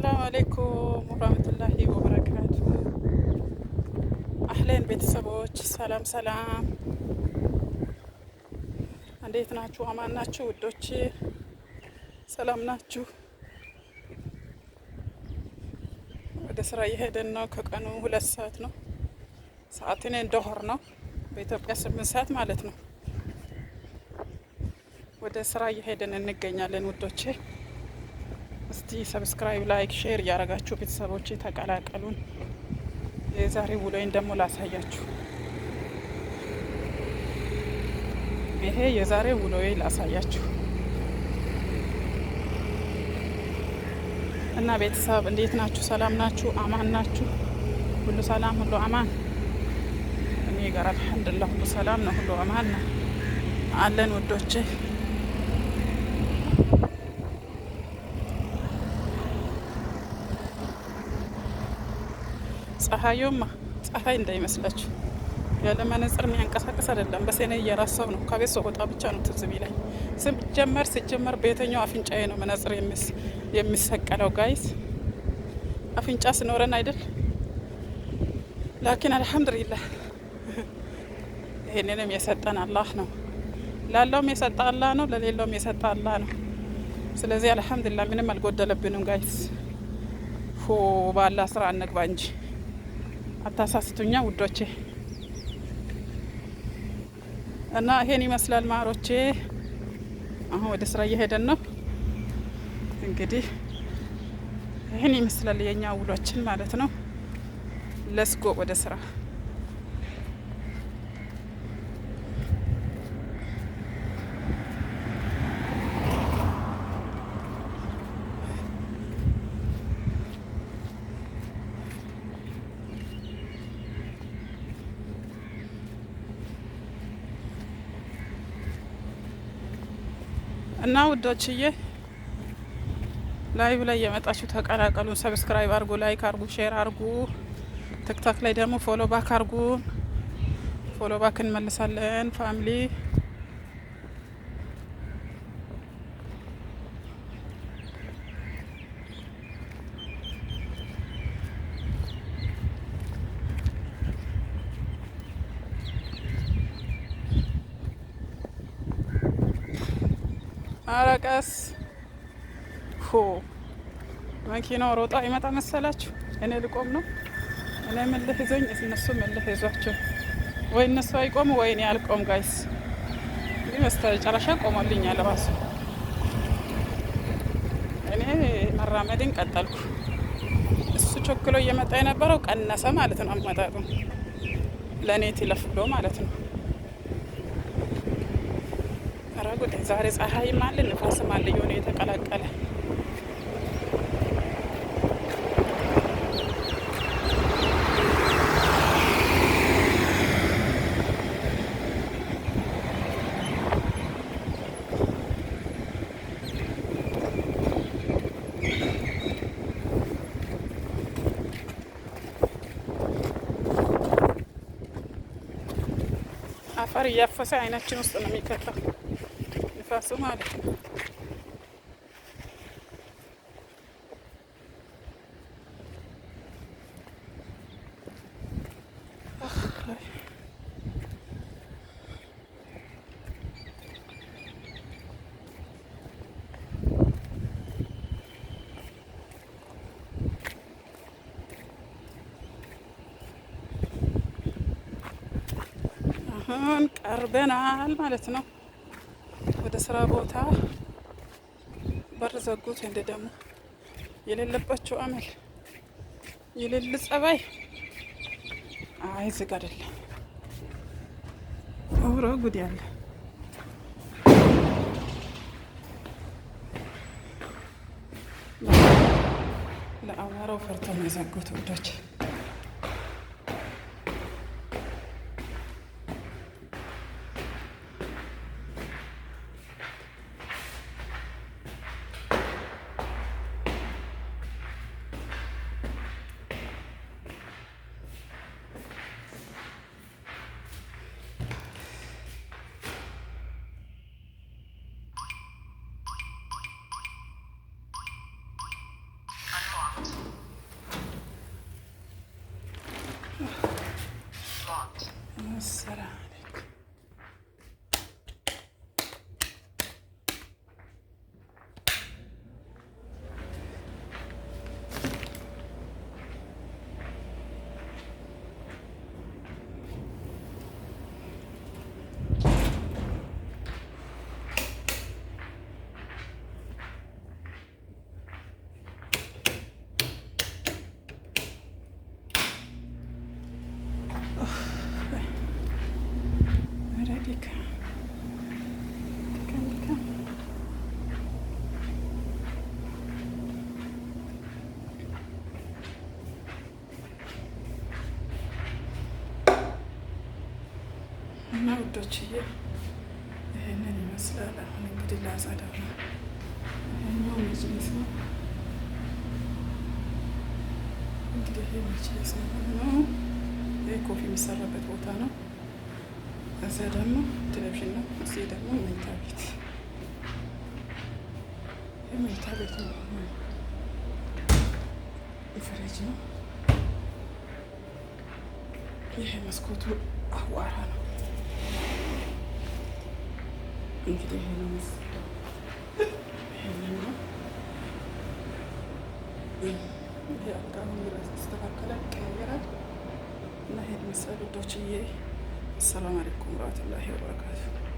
السلام عليكم ورحمة الله وبركاته። أهلين ቤተሰቦች፣ ሰላም ሰላም፣ እንዴት ናችሁ? አማን ናችሁ ውዶች? ሰላም ናችሁ? ወደ ስራ እየሄደን ነው። ከቀኑ 2 ሰዓት ነው። ሰዓትን ዶሆር ነው፣ በኢትዮጵያ 8 ሰዓት ማለት ነው። ወደ ስራ እየሄደን እንገኛለን ውዶቼ። እስቲ subscribe፣ like፣ share እያደረጋችሁ ቤተሰቦቼ ተቀላቀሉን። የዛሬ ውሎዬን ደግሞ ላሳያችሁ። ይሄ የዛሬ ውሎዬ ላሳያችሁ እና ቤተሰብ እንዴት ናችሁ? ሰላም ናችሁ? አማን ናችሁ? ሁሉ ሰላም፣ ሁሉ አማን። እኔ ጋር አልሐምዱሊላህ ሁሉ ሰላም ነው፣ ሁሉ አማን ነው አለን ውዶቼ። ፀሐዩማ ፀሐይ እንዳይመስላችሁ ያለ መነጽር የሚያንቀሳቅስ አይደለም። በሴኔ እየራሰው ነው። ከቤት ስወጣ ብቻ ነው ትዝ የሚለኝ። ሲጀመር በየትኛው አፍንጫዬ ነው መነጽር የሚሰቀለው? Guys፣ አፍንጫ ስኖረን አይደል? لكن አልሐምዱሊላህ ይሄንንም የሰጠን አላህ ነው። ላለውም የሰጠ አላህ ነው፣ ለሌለውም የሰጠ አላህ ነው። ስለዚህ አልሐምዱሊላህ ምንም አልጎደለብንም guys። ፎ ባላ ስራ እንግባ እንጂ አታሳስቱኛ ውዶቼ። እና ይሄን ይመስላል ማሮቼ። አሁን ወደ ስራ እየሄደን ነው። እንግዲህ ይሄን ይመስላል የኛ ውሏችን ማለት ነው። Let's go ወደ ስራ። እና ውዶችዬ live ላይ የመጣችሁ ተቀላቀሉን። Subscribe አርጉ፣ like አርጉ፣ share አርጉ። TikTok ላይ ደግሞ follow back አርጉ። Follow back እንመልሳለን family። ኧረ ቀስ ሆ፣ መኪናው ሮጣ ይመጣ መሰላችሁ? እኔ ልቆም ነው። እኔ እልህ ይዞኝ እነሱም እልህ ይዟቸው፣ ወይ እነሱ አይቆሙ ወይ እኔ አልቆም። Guys፣ እንግዲህ በስተመጨረሻ ቆሞልኛል ራሱ። እኔ መራመድን ቀጠልኩ። እሱ ቸኩሎ እየመጣ የነበረው ቀነሰ ማለት ነው። አመጣጡ ለእኔ ትለፍ ብሎ ማለት ነው። ኧረ ጉዴ! ዛሬ ፀሐይም አለ ንፋስም አለ የሆነ የተቀላቀለ። አፈር እያፈሰ አይናችን ውስጥ ነው የሚከተው ንፋሱ ማለት ነው። አሁን ቀርበናል ማለት ነው ወደ ስራ ቦታ። በር ዘጉት። እንደ ደግሞ የሌለባቸው አመል የሌለ ጸባይ። አይ ዝግ አይደለም። ኧረ ጉድ ያለ። ለአቧራው ፈርተው ነው የዘጉት ውዶች። ሰላም አለይኩም። ኧረ ድካም ድካም ድካም። እና ውዶችዬ ይህንን ይመስላል። አሁን እንግዲህ ላጸዳው ነው። ይሄኛው መጅሊስ ነው። እንግዲህ ይሄ መጅሊስ ነው። ይሄ coffee የሚሰራበት ቦታ ነው። እዚያ ደግሞ ቴሌቪዥን ነው። እዚህ ደግሞ መኝታ ቤት፣ ይህ መኝታ ቤት ነው። ፍሪጅ ነው። ይሄ መስኮቱ አዋራ ነው። እንግዲህ ይሄ ነው ይሄንን ነው። ይሄ አልጋውን ይስተካከላል፣ ይቀያየራል እና ይሄን መሰል ውዶችዬ። አሰላሙ አለይኩም ወራህመቱላሂ ወበረካቱ።